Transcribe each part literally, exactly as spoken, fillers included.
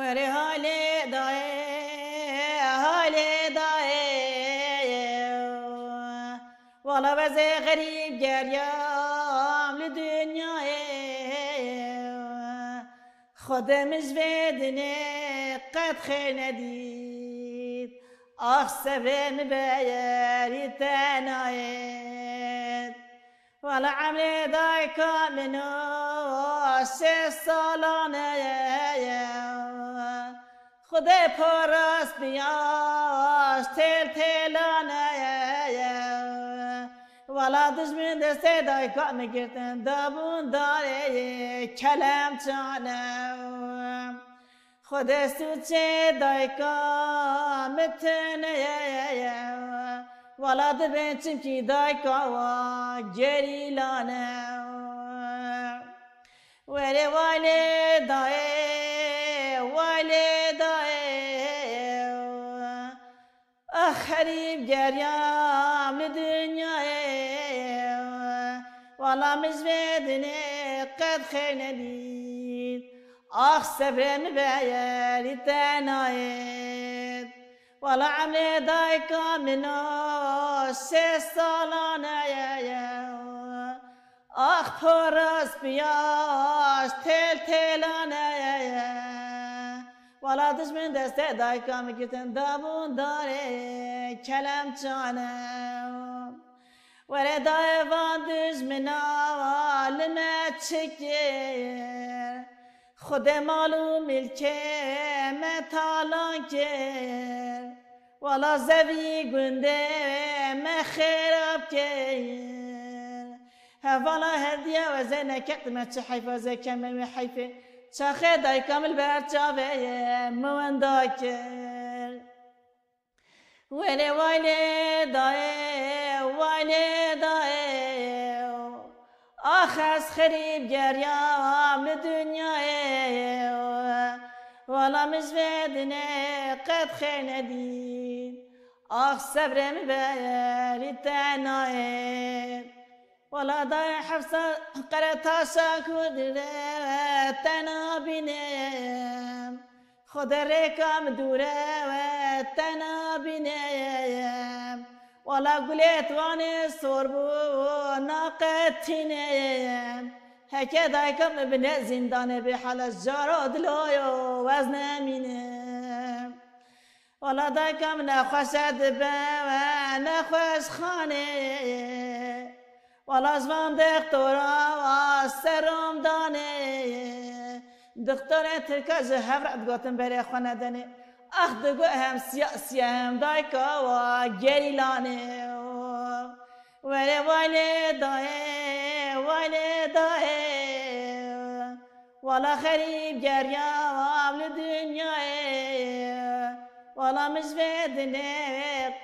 Erê halê dayê, halê dayê. Wala ez ê xerîb geriyam li dinyayê. Xwedê min ji vê dinê qet xêr nedît. Ax sebrê min beyerî te nayêt. Wala emrê dayka min o şêst salan e. Xwedê parast biya, têl têlan e. Wala dijmin destê dayka min girtin, dabûn darê kelem çane. Xwedê sûcê dayka min tune ye. Wala dibên çimkî dayka wa gerîlan e. Were wale dayê, wale dayê. Ax xerîb geriyam li dinyayê. Wala min ji vê dinê qet xêr nedît. Ax sebrê min beyerî te nayêt. Wala emrê dayka min o şêst salan e. Ax parast biya, têl têlan e. Wala dijmin destê dayka min girtin, dabûn darê kelem çane. Were dayê van dijmina li me çi kir. Xwedê mal û milkê me talan kir. Wala zevî gundê me xêrab kir. Hevala hevdiya we zê neketime çi heyfa zê keme wê heyfê. Çaxê dayka min li ber çavê ye min wenda kir. Wele wale dayê, wale dayê. Ax ez xerîb geriyam li dinyayê. Wala min ji vê dinê qet xêr nedît. Ax sebrê min beyerî te nayêt. Wala dayê Hefsa qeretaşa ku dire te nabînim. Xwedê rêka min dûre we te nabînim. Wala gulê Tiwanê sor bû naqetîne. Heke dayka min bine zîndanê bê hala jara diloyo wez nemînim. Wala dayka min nexweş e dibe we nexweşxanê. Wala ji van dextora wa serom danê. Dixtorên tirka ji hev re digotin berê xwe nedenê. Ax digot hem siya siya hem dayka wa gerîlanê. Were wale dayê, wale dayê. Wala xerîb geriyam li dinyayê. Wala min ji vê dinê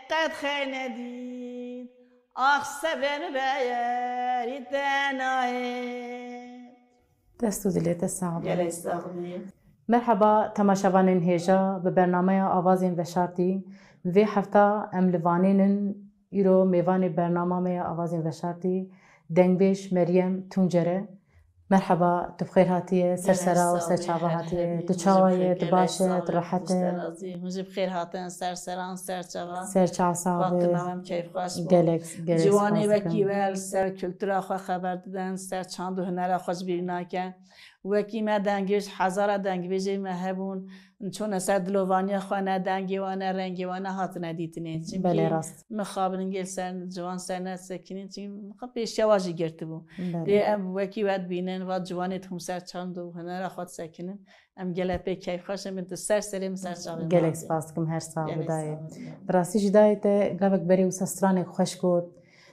qet xêr nedît. Ax sebrê min beyerî te nayêt. Dest û dilê te sax be. Gelek sax bî. Merheba temaşevanên hêja, bi bernameya Avazên Veşartî. Vê hefta em li Vanê nin, îro mêvanê bernama me ya Avazên Veşartî, dengbêj Meryem Tuncer e. Merheba, tu bi xêr hatiye, ser sera û ser çava hatiye. Tu çawa ye, tu baş e, tu rehet e? Hûn jî bi xêr hatin, ser seran, ser çava. Ser çava sax be. Wextê me em keyfxweş bû. Gelek, gelek spas dikim. Ciwanê wekî we li ser kultura xwe xeber didin, ser çand û hunera xwe ji bîr nakin. Wekî me dengê ji hezara dengbêjê me hebûn, çûne ser dilovaniya xwe, ne dengê wan, ne rengê wan nehatine dîtinê. Belê, rast. Çimkî mixabin hingê li ser ciwan ser nesekinîn, çimkî mixab pêşiya wan jî girtibû. Belê. Lê em wekî we dibînin, va ciwanê dixwin ser çand û hunera xwe disekinin. Em gelek pê keyfxweş in, tu ser serê min, ser çavê min. Gelek spas dikim, her sax bidayê. Bi rastî jî dayê te gavek berê wisa stranê xweş got.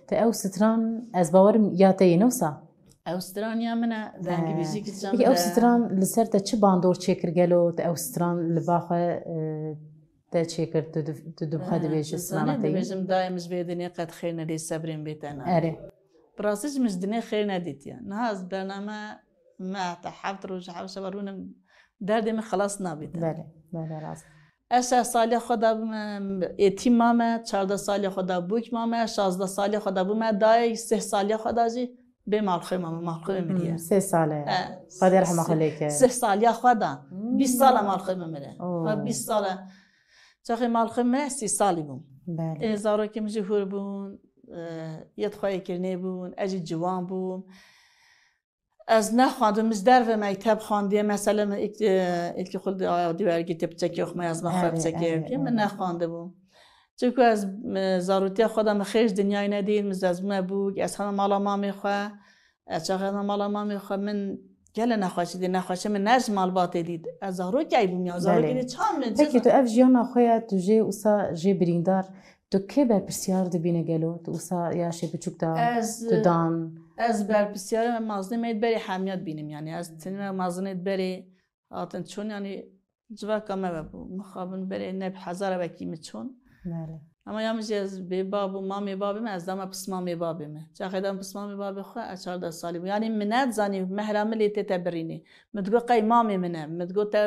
Te ew stran, ez bawerim ya te yê, ne wisa? Ew stran ya min e, dengibêjî kiçan. Peki ew stran li ser te çi bandor çêkir gelo, tu ew stran li ba xwe, e, te çêkir, tu di-, tu di bi xwe dibêjî strana te yê? Dibêjim, dayê min ji vê dinê qet xêr nedî, sebrên bê te nayê. Erê. Bi rastî jî min ji dinê xêr nedîtiye. Niha ez bername me heta heft roj, heft şeva rûnim, derdê min xilas nabîte. Belê, belê, rast. Ez şeş salî xwe da bûme, êtîm mame, çardeh salî xwe da bûk mame, şazdeh salî xwe da bûme dayê, sih salî xwe da jî Bê malxê me, malxê me miriye. Hmm, sê sal e. Xwedê rehma xwe lê ke. Sê saliya xwe da. Hmm. Bîst sal e malxê me mire. Oh. Xwe bîst sal e. Çaxê malxê me sî salî bûm. Belê. Ê, zarokê min jî hûr bûn, e, yê xweyê kirinê bûn, ez jî ciwan bûm. Ez nexwendim, min ji derve mekteb xwendiye, mesele min ilk, e, ilkokul di-, di wergî tê piçekê xwe, ez me xwe Erê, piçekê erê, bikê, min erê. nexwendibû. Çunku ez, e, zarotiya xwe de min xêr ji dinyayê nedît, min ez bûme bûk, ez hema mala mamê xwe, ez çaxê hema mala mamê xwe, min gelê nexweşî dît, nexweşiya min ne ji malbatê dît. Ez zarokek bûm ya, zarokê Belê. dî çawa min Peki tu ev jiyana xwe ya tu jê wisa jê birîndar, tu kê berpirsiyar dibîne gelo? Tu wisa yaşê biçûk da Ez, tu dan? ez berpirsiyarê me mazinê me yê berê hemiya dibînim, yani ez tenê me mazinê berê hatin çûn, yani civaka me ve bû. Mixabin berê ne bi hezara wekî min çûn. Belê. Ama ya min jî ez bê bab û mamê babê me, ez dama pismamê babê me. Çaxê dam pismamê babê xwe, ez çardeh salî bû. Yani min nedizanî mehra min lê tête birînê. Min digot qey mamê min e. Min digot te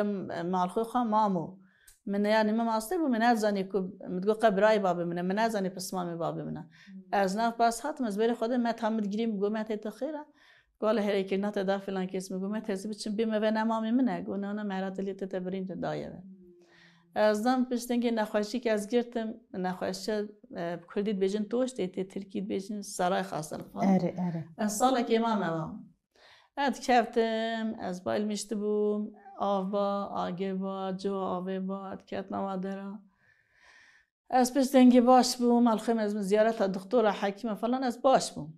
malxwê xwe mamo. Min, yani min mastê bû, min nedizanî ku, min digot qe birayê babê min e, min nedizanî pismamê babê min e. Ez nav pas hatim, ez berê xwe de me tam min digirî, min got me tête xêr e. Got, "Wele hêrekirina te da filan kes." Min got, "Me tezî biçim bê me ve ne mamê min e." Got, "Na, na, mehra te lê te te birîn te daye ve." Ez dan piştengê nexweşîk ez girtim, nexweşiya, e, bi kurdî dibêjin toştê, tê tirkî dibêjin saray xasel falan. Erê, erê. Ez salekê mame va. Ez dikeftim, ez bayilmiştibûm, av ba, agir ba, ciwa avê ba, ez diketim ava dera. Ez piştengê baş bûm, elxem ez min ziyareta doktora, hekîma falan, ez baş bûm.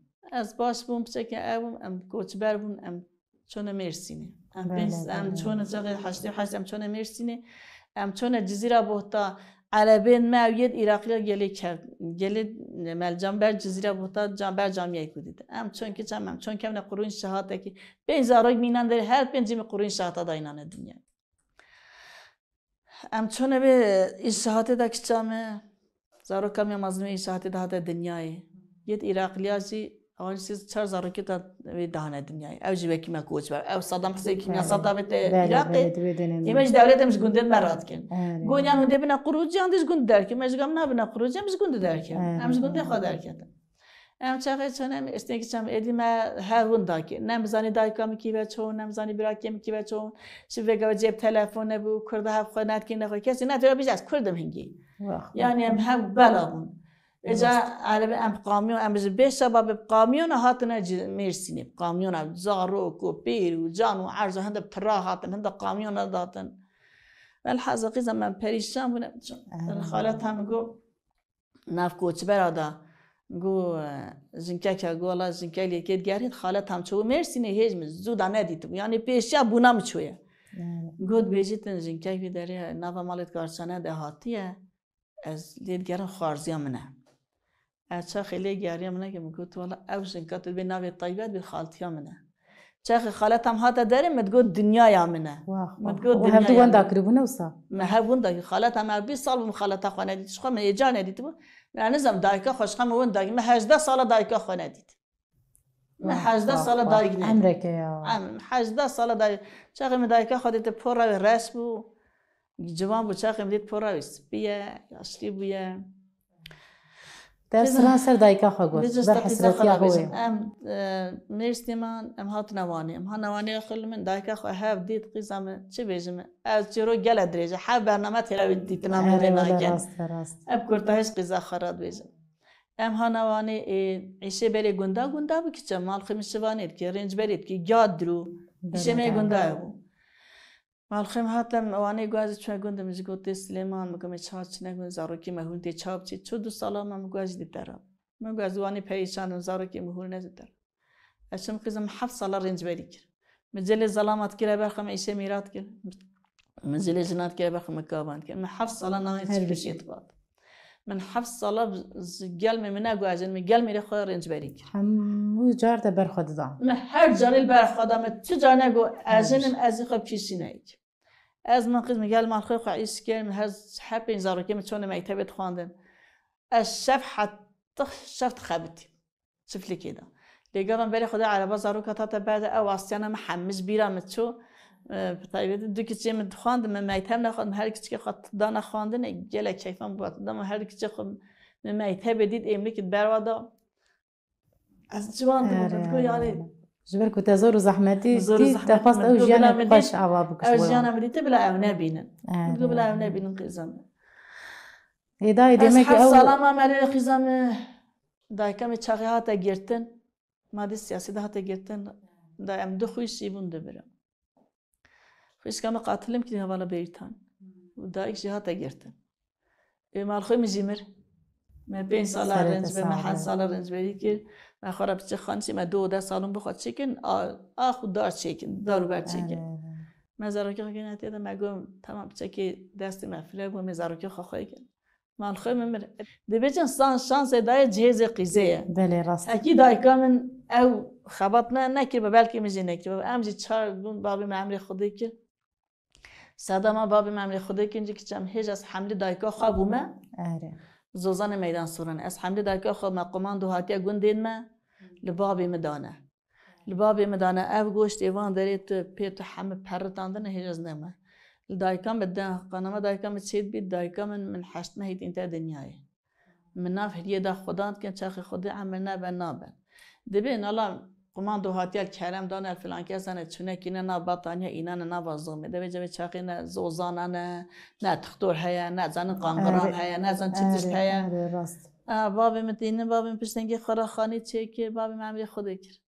Ez baş bûm, piçekê ew bûm, em koçber bûn, em çûne Mêrsînê. Em Belê, pênc, em belê. çûne çaxê heştê heşt em çûne Mêrsînê. Em çûne Cizîra Bohta, erebên me ew yêt Îraqiya gelê kevt. Gelê me li cam ber Cizîra Bohta, cam ber camiyê ku dît. Em çûn kiçam, em çûn kevne qurûn şehatekî. Pênc zarok mînan derê, her pêncî min qurûn şehata dayînane dinyayê. Em çûne vê înşahatê de kiça me, zaroka me ya mezin vê înşahatê de hate dinyayê. Yêt Îraqliya jî, ewan jî çar zarokê de vê dahane dinyayê. Ew jî wekî me koç ber. Ew Sadam Huseyîn Belê. Kîmyasal da bête Belê, Îraqê. belê, di wê dönemê. Ê me ji dewlet em ji gundê me radikin. Erê. Gon yan hûn dê bine qurûcî, yan dê ji gund derkin. Me ji gam nabine qurûcî, em ji gundê derkin. Erê. Em ji gundê xwe derketin. Em çaxê çûne, em îştê kiçam êdî me hev winda kir. Ne em bizanî dayika min kî ve çûn, ne em bizanî birakê min kî ve çûn. Şi vê gava cêb telefon nebû, kurda hev xwe nedikî nexwe. Kesî nedire bîje ez kurd im hingî. Wah, wah. Yani em hev bela bûn. Êca Rast. Erebê em bi kamyon, em ji bê şeba bi kamyona hatine ci-, Mêrsînê. Bi kamyona zarok û pîr û can û erz û hinde pira hatin, hinde kamyona datin. Velhaza qîza me perîşan bûne. Erê. Xalet hem got, nav koçbera da. Got, e, jinkek e, got, "Wala jinkek lê kê digerîn, xalet hem çû Mêrsînê hêj min zû da nedîtibû. Yani pêşiya bûna min çûye." Evet. Got, "Bêjîtin jinkek vî derê nava malê karçane de hatiye. Ez lê digerin xwarziya min e." Ez çaxê lê geriya min e ki min got, "Wala ew jinka tu bê navê taybet bê xaltiya min e." Çaxê xaletam hate derê, min digot, "Dinyaya min e." Wah, Min wah. digot, Û hevdu "Dinyaya wenda min e." kiribûne wisa? Me hev winda kir. Xaleta me bîst sal bû min xaleta xwe nedît. Ji xwe min êca nedîtibû. Me nizam dayika xwe, ji xwe min winda kir. Me hejdeh sala dayika xwe nedît. Me Wah, hejdeh wah, sala wah. dayik nedît. Emreke ya. Em hejdeh sala dayik. Çaxê min dayika xwe dît, pora wê reş bû. Ciwan bû, çaxê min dît pora wê spî ye, yaşlî bûye. Te Qîza- siran ser dayika xwe got, Vê cista ber qîza hesretiya xwe xwe bêjim. wê. Em, e, Mêrsînê man, em hatine Wanê. Em hane Wanê xil min, dayika xwe hev dît, qîza min, çi bêjim? Ez çêro gele dirêj e, hev bername têra wê dîtina min Erê, wê wele nakin. rast e, rast. Ev kurtahî ji qîza xwe re dibêjim. Em hane Wanê, ê, îşê berê gunda, gunda bi kiçe, mal xwe min şivanê dike, rêncberê dike, giya dirû. Îşê me Belê, gunda belê. bû. Malxê min hatem Wanê guazî çûne gund, min jî got, "Tê Silêman, min got, me çawa çine gund, zarokê me hûn tê çawa biçî?" Çû du sala me, min guazî dî dera. Min guazî Wanê perîşan in, zarokê min hûn ne zî dera. Ez çim qîzim heft sala rêncberî kir. Min cilê zelamat kire ber xwe, min îşê mîrat kir. Min cilê jinat kire ber xwe, min kavan kir. Min heft sala navê Her çiftlikê bişî. dibat. Min heft sala ji gel me min neguhejin, min gel mêrê xwe rêncberî kir. Hemû car te ber xwe dida. Min her carê li ber xwe da, min tu car nego ez Her jin im, bişî. ez ê xwe bi kîşî neyik. Ez min qîz min gel mal xwe xwe îş kir, min her, her pênc zarokê min çûne mektebê dixwandin. Ez şev heta şev dixebitî. Çiftlikê de. Lê gava berê xwe de ereba zaroka tate berde, ew astiyana min hemî ji bîra min çû. E, bi taybetî du kiçê min dixwandin, min mekteb nexwandin, her kiçikê xwe dana xwandinê, gelek keyfa min got. Dema her kiçê xwe min mektebê dît, êmlikî di berwa da. Ez ciwan dibûm, min digot, yanî Ji ber ku te zor û zehmetî Zor û dît, te zehmetî xwest min ew digot, jiyana bila min xweş dît, ava bikişt ew wila. Jiyana min dît, bila ew nebînin. Min digot, bila ew nebînin qîza min. Ê dayê, demek ki ew sala mame lê qîza min, dayika min çaxê hate girtin. Ma dî siyasî de hate girtin. Da em du xwîş jî bûn du bira. Xwişka min qatilim kiriye hevala Bêrîtan. Û dayik jî hate girtin. Ê malxwê min jî mir. Me pênc sala Serê te rênc be, me sax heft be. Sala rênc berî kir. Me xwe re piçek xanî çê, me du oda salon bi xwe çêkin, a, ax û dar çêkin, dar û ber çêkin. Erê, erê. Me zarokê xwe kir hatiye de, me got, tamam, piçekê destê me file bû, me zarokê xwe xwê kir. Malxwê min mir. Dibêjin san şansê dayê cihêzê qîzê ye. Belê, rast. Ekî dayika min ew xebat ne, nekiribe, belkî min jî nekiribe. Em jî çar bûn, babê me emrê Xwedê kir. Sedema babê me emrê Xwedê kir, kiçem hêj ez hemlî dayika xwe bûme. Erê. Zozanê Meydan Soran. Ez hemlî dayika xwe me, komando hatiye gundên me, li babê min dane. Li babê min dane, ev goştê van derê tu pê tu hemi perritandine, hêj ez neme. Li dayika min de, qanama dayika min çêdibî, dayika min, min heşt mehî tînte dinyayê. Min nav hiriyê da Xudan dikin, çaxê Xwedê emir nebe, nabe. Dibê nala komando hatiye li kerem dane, filan kesane çûne kîne nav bataniye, înane nava zomê. Dibê cevê çaxê ne zozana ne, ne tixtor heye, ne zanin qangiran Erê. Heye, ne zan çi tişt Erê, heye. Erê, rast. A, babê min tînin, babê min piştengê xwe re xanî çêkir, babê min emrê Xwedê kir.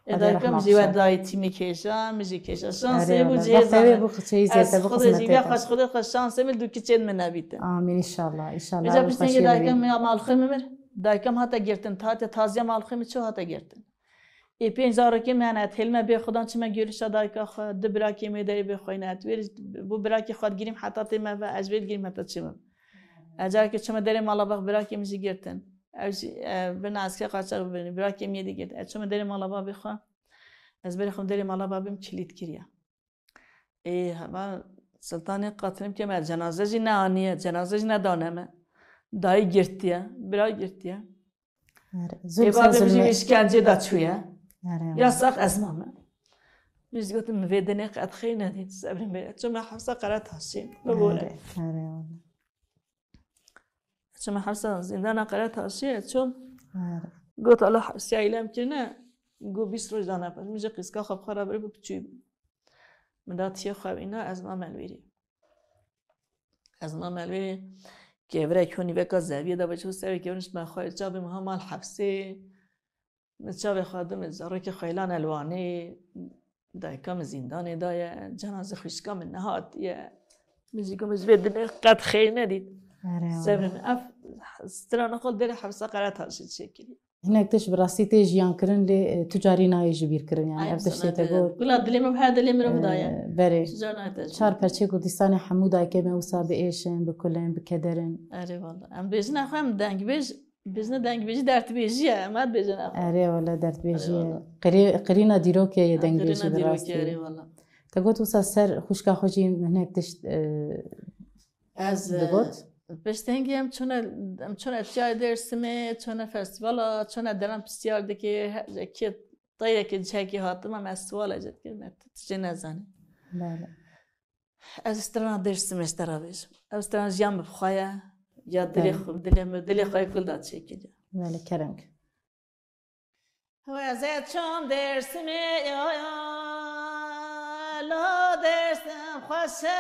Ê Xwedê dayika min rehma jî we bixşe. Dayî tîmî kêşa, min jî kêşa. Şansê Erê, bû erê. Cihêza Bextê wê min. Bû, çeyî zêde bû, xwedê jî xismetê ya te. Xweş, xwedê xweş şansê min du kiçên min nebîtin. Amîn, înşallah, înşallah. Vêca ew piştengê xweşiyê dayika min ya malxwê min mir. Dayika min hate girtin, hate taziya malxwê min çi hate girtin. Ê pênc zarokê min hene, hêlme bê xudan çime görüşa dayika xwe, du birakê min derê bê xweyne, et wê bû birakê xwe digirîm heta tê me ve, ez wê digirîm heta çime. Ez careke çime derê mala bax birakê min jî girtin. Ew jî, e, birna esker qaçax bibînin. Birakê min yê dî girt. Ez çûme derê mala babê xwe. Ez berê xwe derê mala babê min kilît kiriye. Ê, hema Siltanê qatilim ke me cenaze jî neaniye, cenaze jî nedane me. Dayî girtiye, bira girtiye. Erê, Ê zû babê min jî zulmê. Îşkencê de çûye. Erê, Ya wala. Sax ez mame. Min jî gotin, min vê dinê qet xeyr nedît, sebrê min. Çûme hepsa Qeretaşê. Bibore. Erê, erê, wala. Çûme hepsa zîndana Qeretaşê, çûm. Erê. Got, Allah hepsiya îlem kirine, got, bîst roj dane pez. Min jî qîska xwe bi xwe re birî bû, piçû bû. Min da tiyê xwe vîna, ez mame li wîrî. Ez mame li wîrî. Kevirek hûnî veka zeviyê de biçû serê kevir nişt me xwe çavê min ha mal hepsê. Min çavê xwe di min zarokê xwe îlan elwanê. Dayika min zîndanê de ye. Cenazê xwişka min nehatiye. Min jî got, min ji vê dinê qet xeyr nedît. Erê, Sebrê min. Ev strana xwe derê hepsa Qeretaşê çêkirî. Hinek tişt bi rastî tê jiyan kirin, lê, e, tu carî nayê ji bîr kirin, yani ev tiştê te got. Gula dilê min, her dilê mirov daye. E, berê. Çar perçê Kurdistanê hemû dayikê me wisa bi êş in, bi kul in, bi keder in. Erê wala. Em bêjina xwe em dengbêj, bêjina dengbêjî dertbêjî ye, em her bêjina xwe. Erê wala dertbêjî ye. Erê wala. Qirî-, qirîna dîrokê ye dengbêjî bi rastî. Erê wala. Te got wisa ser xwişka xwe jî hinek tişt, e, Ez, digot? Piştengî em çûne, em çûne Tiyayê Dêrsimê, çûne festîvala, çûne deran pisyar dike, he, kê teyrekê cihekî hatim, em ez siwal ecet kirin, me tu tiştê nezanî. Bele. Ez strana Dêrsimê ji te re bêjim. Ev strana jiyan bi xwe ye, ya dilê Bele. Xwe, dilê min, dilê xwe kul da çêkiriye. Bele, kerem ke. Weze çûm Dêrsimê, yo, yo, lo Dêrsim xweş e.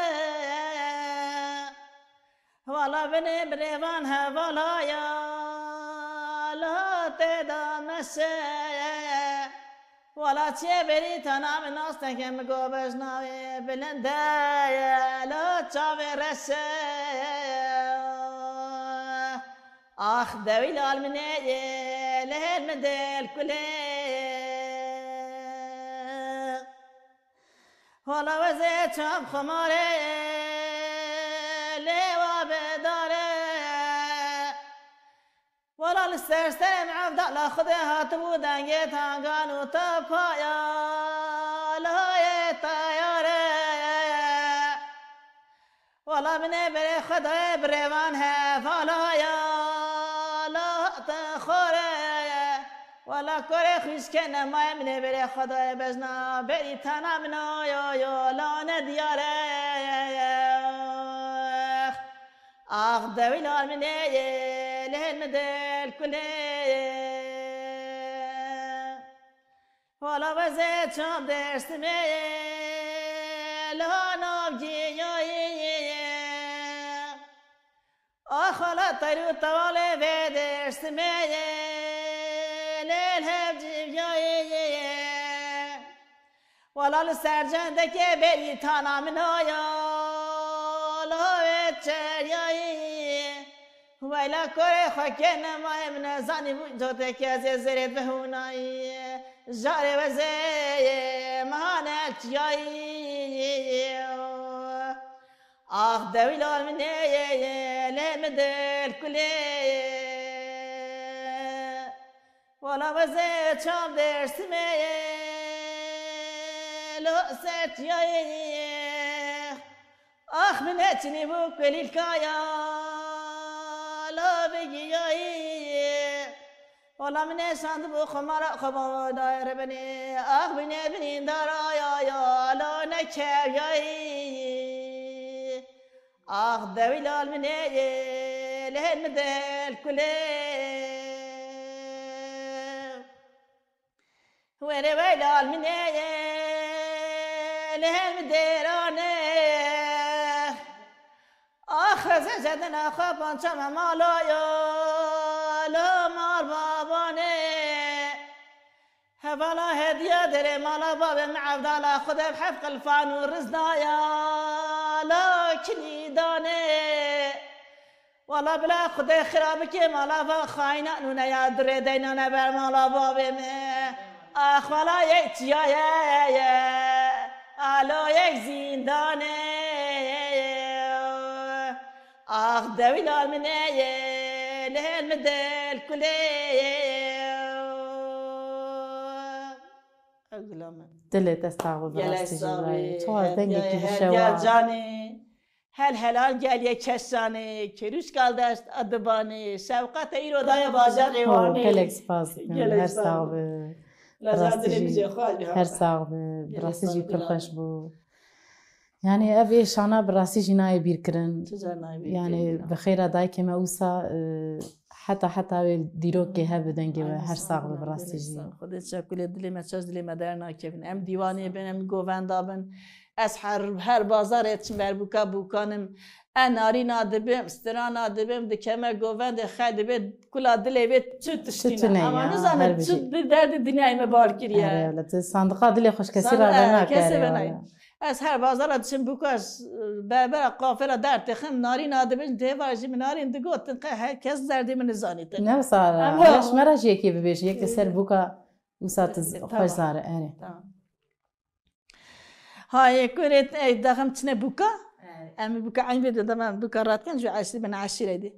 Wala binê birêvan hevala ya, lo tê de meşe. Wala çiyê berî tana min nas neke, min go bejna wê bilind e, lo çavê reş e. Ax dewî lal min ê, lê hêl min dêl kulê. Hala wezê çam xumare, lê wa bedare. Wala li ser serê min evdala Xwedê hatibû dengê tangan û tapaya, lihayê tayare. Wala binê berê Xwedayê birêvan hevala ya, la hatin xore. Wala korê xwîşkê nemaye binê berê Xwedayê bejna berî tana min o, yo, yo, la ne diyare. Ax dewî lar min ê, lê hêl min dêl kulê. Wala wezê çav Dêrsimê ye, li nav giyayê ye. Ax wala teyr û tewalê vê Dêrsimê ye, lê li hev civiyayê ye. Wala li ser cendekê berî tana min aya, li havê çeryayê. Weyla korê xwe kê nemayê min nezanî bû coteke ez ê zêrê bihûnayî. Jarê wezê ye, mehane çiyayî. Ax dewîla min ê, lê min dil kulê. Wala wezê çav Dêrsimê ye, lo ser çiyayê. Ax min ê çinî bû kulîlkaya, lo bigiyayî. Wala min ê şandibû xwe mala xwe bavadayê rebenê. Ax min ê binîndara ya, ya, lo nekevyayî. Ax dewîla li min ê, lê min dil kulê. Wêrê weyla li min ê, lê min dêranê. Ax ez ê zedina xwe pança me mala yo, lo mal babanê. Hevala hediya derê mala bavê min evdala xwe de heft qilfan û riznaya la kilîdanê. Wala bila Xwedê xira bike mala va xayna nûne ya dirê deynane ber mala bavê min. Ax wala yek çiyaye ye, alo yek zîndanê. Ax dewîla min ê, lê min dil kulê. Ew dila min. Dilê te sax be, bi Gelek rastî jî sax be. Çawa dengekî ji şewa. Canê. Hel helan gel ye keşanê, kerûşkal dest adibanê, şewqete îro daye bajarê Ho, Wanê. Gelek spas dikim. Gelek Her sax be. Lacan dilê min jî xweş be. Her sax be. Bi rastî jî pir xweş bû. Yani ev ê şana bi rastî jî nayê bîrkirin. Çi car nayê bîrkirin. Yani bi xêra dayikê me wisa, e, heta heta wê dîrokê hebe dengê we her sax be bi rastî jî. Xwedê çakulê dilê me çaş dilê me dernakevin. Em dîwanê bin, em govenda bin. Ez her, her bazarê çim ber bûka bûkanim. E narîna dibim, strana dibim, dikeme govendê xe dibê kula dilê vê çi tiştî ne. Ama nizane çi derdê dinyayê me bar kiriye. Erê, tu sandiqa dilê xweşkesî ra venakere. Ez her bazara diçim bûka berbera qafela dertêxim, narîna dibin, dêva jî min narîn digotin, qe her kes derdê min nizanîtin. Ne sara, ya ji me re jî yekê bibêje, yekê ser bûka wisa tu xweş zare, erê. Tamam. Hayê kurê te, ey, daxim çine bûka? Erê. Em bûka eyn vê de, em bûka rat ken, ji eşî bin eşîre de.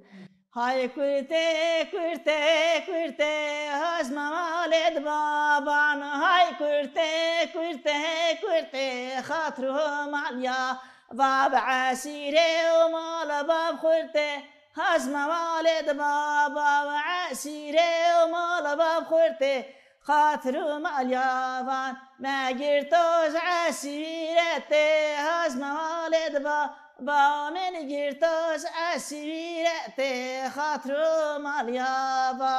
Hay kurtê, kurtê, kurtê, haj me malê di baban. Hay kurtê, kurtê, kurtê, xatir û mal ya va bi eşîrê û mal bab xurtê. Haj me malê di baba ve eşîrê û mal bab xurtê. Xatir û mal ya van me girto ji eşîretê. Haj me malê di ba, ba min girto ji eşîretê. Xatir û mal ya va.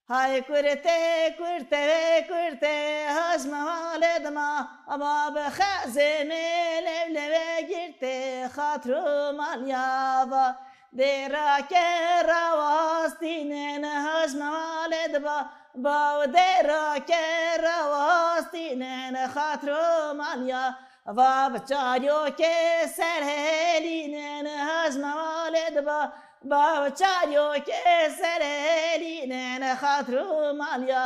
Hay kurtê, kurtê, kurtê, haj me malê di ma, ama bi xezê me lev leve girtê. Xatir û mal ya va. Dêra ke rawastînin haj me malê di ba, ba û dêra ke rawastînin xatir û mal ya va bi çaryo ke ser helînin haj me malê di ba, ba bi çaryo ke ser helînin xatir û mal ya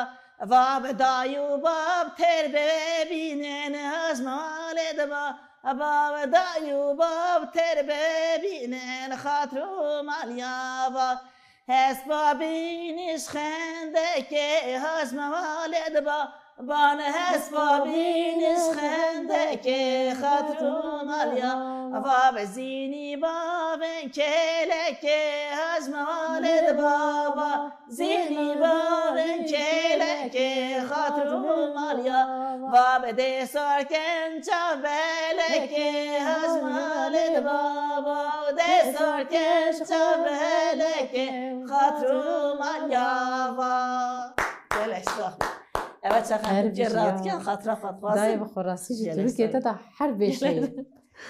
va bi dayû bab ter bebînin haj me malê di ba, ba bi dayû bab ter bebînin xatir û mal ya va. Hespa bînî ji xendekê haj me malê di ba, ban hespa bînî ji xendekê xatir û mal ya va bi zînî bavên kêlekê haj me malê di ba, ba zînî bavên kêlekê xatir û mal ya va bi dê sarken çav belekê haj me malê di ba, ba dê sarken çav belekê. Xatir û mal ya va. Gelek sax be. Ev çaxa Her bûkê bîjî ya. Radiken, xatira xwe dixwazim. Dayê bi xwe rastî jî Gelek Tirkê sağ te de her bêşeyê.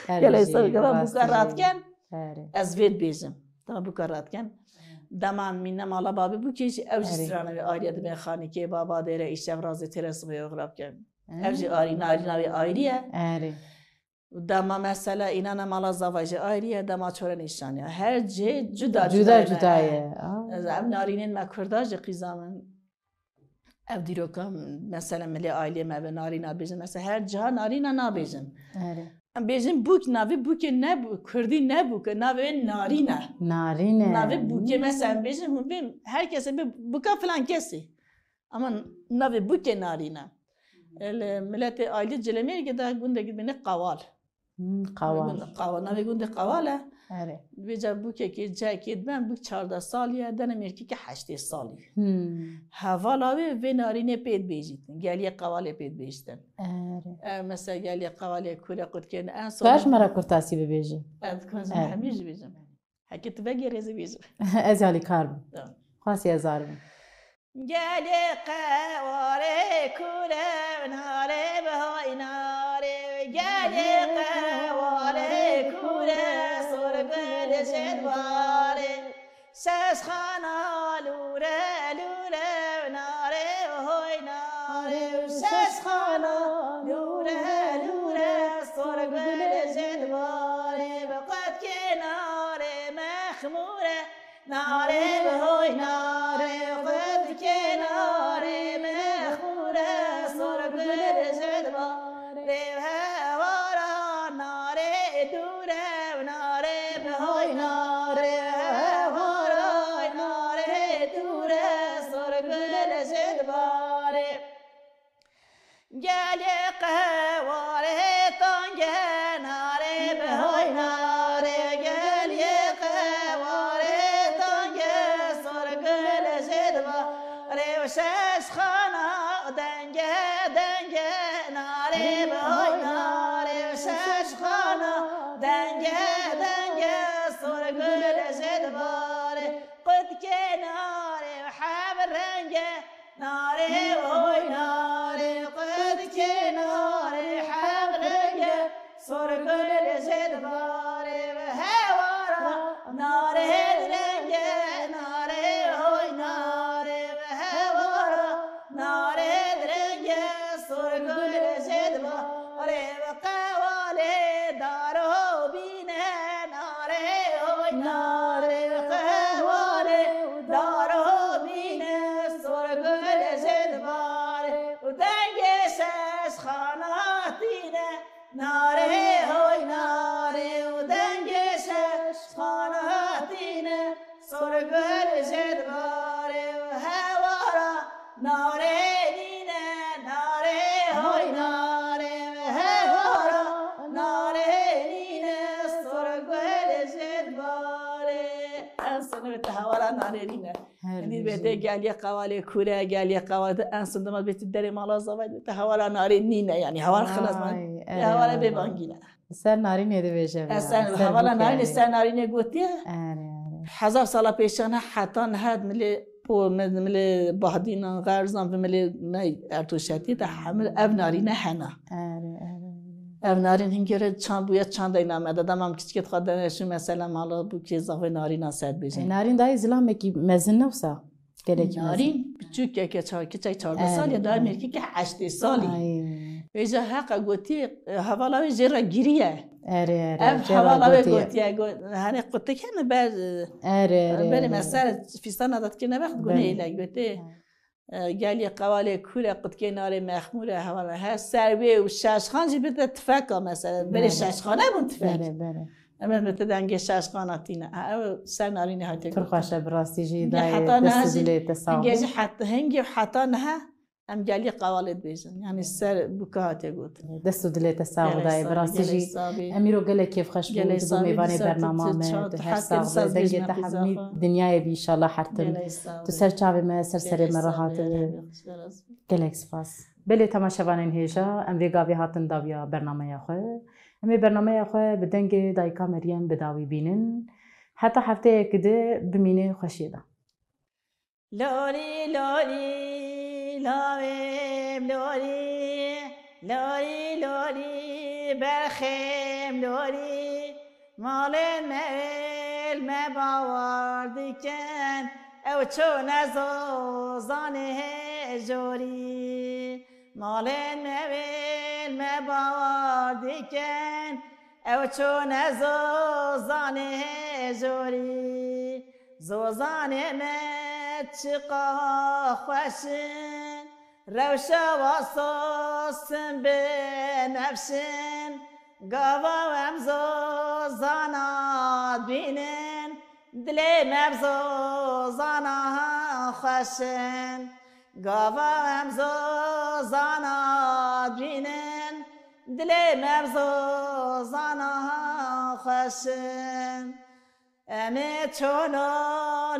Her Gelek bêşeyê, sağ ol. Bûka rastî jî. Radiken, Erê. Ez vê dibêjim. Dema bûka radiken. Dema mîne mala babê bûkê jî ew jî Erê. Strana wê ayrî ye, dibê xanîkê, baba dêre, îşev razê têre sibê oxira bikin. Ev jî Erê. Ayrî, narîna wê ayrî ye. Erê. Dema mesela înana mala zava jî ayrî ye, dema çore nîşan e. Her cihê cuda Cuda cuda cuda ye. ye. Aa. Ez em narînên me kurda jî qîza min. Ev dîroka mesela milê ailê me bi narîna bêjin. Mesela her ciha narîna nabêjin. Erê. Em bêjin bûk, navê bûkê ne bû-, kurdî ne bûk e, navê wê narîn e. Narîn e. Navê bûkê mesela em bêjin, hûn bên her kesê bê bûka filan kesê. Ama navê bûkê narîn e. Li miletê ailê Cilemêrgê de gundekî dibêne Qawal. Hmm, Qawal. Qawal, navê gundê Qawal e. Erê. Vêca bûkekê, cihekê diben, bûk çardeh salî ye, dene mêrkekê heştê salî. Hmm. Hevala wê vê narînê pê dibêjîtin. Geliyê Qawalê pê dibêjtin. Erê. Ev mesela Geliyê Qawalê kûr e, qutkên en son. Kaş me re kurtasî bibêje. Ez dixwazim Erê. Hemî jî bêjim. Heke tu vegê rêzê bêjim. Ez alîkar bim. Tamam. Xwasî ez aribim. Gelê Qewalê kûr e, narê bi hoy narê. Gelê Qewalê kûr e, sor gul jê dibarê. Şeşxana lûre lûre, narê hoy narê. Şeşxana lûre lûre, sor gul jê dibarê. Bi qutkê narê mexmûr e, Narê bi hoy narê, qutkê narê mexmûr e, sor gul jê dibarê. Hewara narê dûr e, narê bi hoy narê. Hewara narê dûr e, sor gul jê dibarê. Gelê Qewalê tang e, narê bi hoy narê. Gelê Qewalê tang e, sor gul jê dibarê. Şeşxana deng e, deng e, narê bi hoy narê. Şeşxana deng e, deng e, sor gul jê dibarê. Qutkê narê heb reng e, Narê hoy narê, qutkê narê heb reng e, sor gul jê dibarê. Hewara narê direng e, narê hoy narê. Hewara narê direng e, sor gul jê dibarê. Qewalê daro bîne, narê hoy narê. Qewalê daro bîne, sor gul jê dibarê. Û dengê şeşxana tîne, narê hoy narê. Û dengê şeşxana tîne, sor gul jê dibarê. Hewara narê nîne, narê hoy narê. Hewara narê nîne, sor gul jê dibarê. En sonu te hewara narê nîne. Her Hindî bê tê geliyê Qewalê kûr e, geliyê Qewalê, en son dema bê tu derê mala zavay, bê te hewara narê nîne, yanî hewar xilas man. Ay, erê, hewara bê bangîne. Ser narînê dibêje. Ez ser, ser hevala bûke. Narînê, ser narînê gotiye. Erê, erê. Hezar sala pêşan e, heta niha milê po, milê Bahdînan, Xerzan, bi milê me Ertoşetî de hemil ev narîne hena. Erê, erê. Ev narîn hingê re çand bûye, çandeyna me de. Dema em kiçikê xwe dene şu mesela mala bûkê zavê narîna ser dibêjin. E, narîn dayê zilamekî mezin ne wisa? Gelekî mezin. Narîn, piçûkeke çar-, kiçek çardeh salî ye, dayê mêrkeke heştê salî. Ay. Vêca heqa gotî, e, hevala wê jê re giriye. Erê, erê, ev jê re hevala wê gotiye. Gotiye, go-, hani qutik hene ber, e, erê, erê, berê erê, me ser fîstana de dikirine vext gunê ile gotê. E, geliyê Qewalê kûr e, qutkê narê mexmûr e, hevala her ser wê û şeşxan jî bide tifeka mesela. Berê şeşxan nebûn tifek. Berê, berê. Em ê bi te dengê şeşxana tîne. Ha, ew ser narînê hatiye gotin. Pir xweş e, bi rastî jî dayê, dest û dilê te sax be. Hingê jî het-, hingê heta niha em geliyê Qewalê dibêjin. Yanî ser bûka hatiye gotin. Dest û dilê te sax be dayê, bi rastî jî. Gelek sax bî, gelek sax bî. Em îro gelek kêfxweş bûn, tu bû mêvanê bernama me, tu her sax be, dengê te hemî dinyayê bî, înşallah her tim. Gelek sax bî. Tu ser çavê me, ser serê me re hate. Gelek spas. Belê temaşevanên hêja, em vê gavê hatin dawiya bernameya xwe. Em ê bernameya xwe bi dengê Dayika Meryem bi dawî bînin. Heta hefteyek di bimîne xweşiyê de. Lolî, lolî, Lawêm lorî, lorî lorî, berxêm lorî, malên me wêl me bawer dikin, ew çûne zozanê hêjorî. Malên me wêl me bawer dikin, ew çûne zozanê hêjorî. Zozanê me çiqa xweş in, rewşa wa sosin binefş in. Gava em zozana dibînin, dilê me bi zozana xweş in. Gava em zozana dibînin, dilê me bi zozana xweş in. Em ê çolo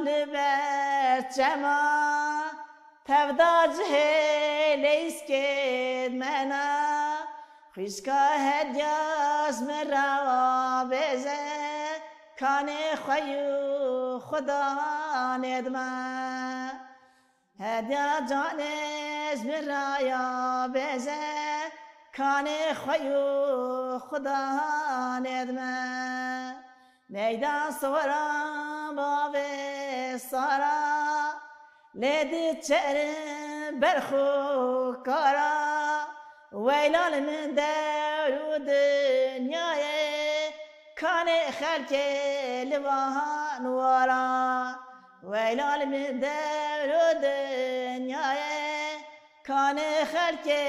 li ber çema, tevda cihê leyskê dimena. Xwîşka hediya ji min re bêje, kanê xwe û xudanê dime. Hediya canê ji min re ya bêje, kanê xwe û xudanê dime. Meydan soran bavê sara, lê diçerin berx û kara. Weyla li min dewr û dinyayê, kanê xelkê li van wara. Weyla li min dewr û dinyayê, kanê xelkê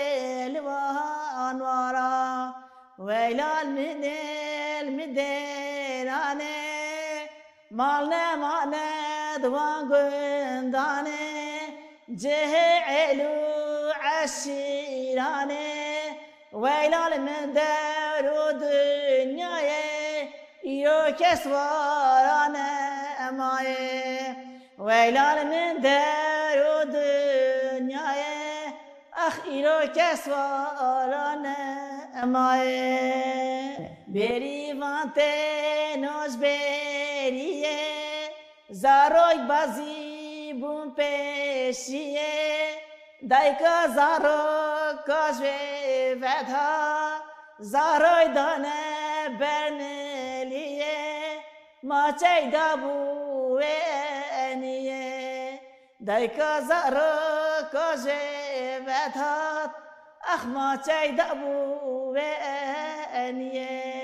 li van wara. Weyla li min ê li min dêranê, mal nemane di wan gundanê, cihê êl û eşîranê. Weyla li min dewr û dinyayê, îro kes wara nemayê. Weyla li min dewr û dinyayê, ax îro kes wara nemayê. Bêrîvan têno ji bêriyê, zarok bazî bûn pêşiyê. Dayika zaroka ji vê ve dihat, zaroy dane ber miliyê. Maçey dabû wê eniyê. Dayika zaroka ji vê ve dihat, ax maçey dabû wê eniyê.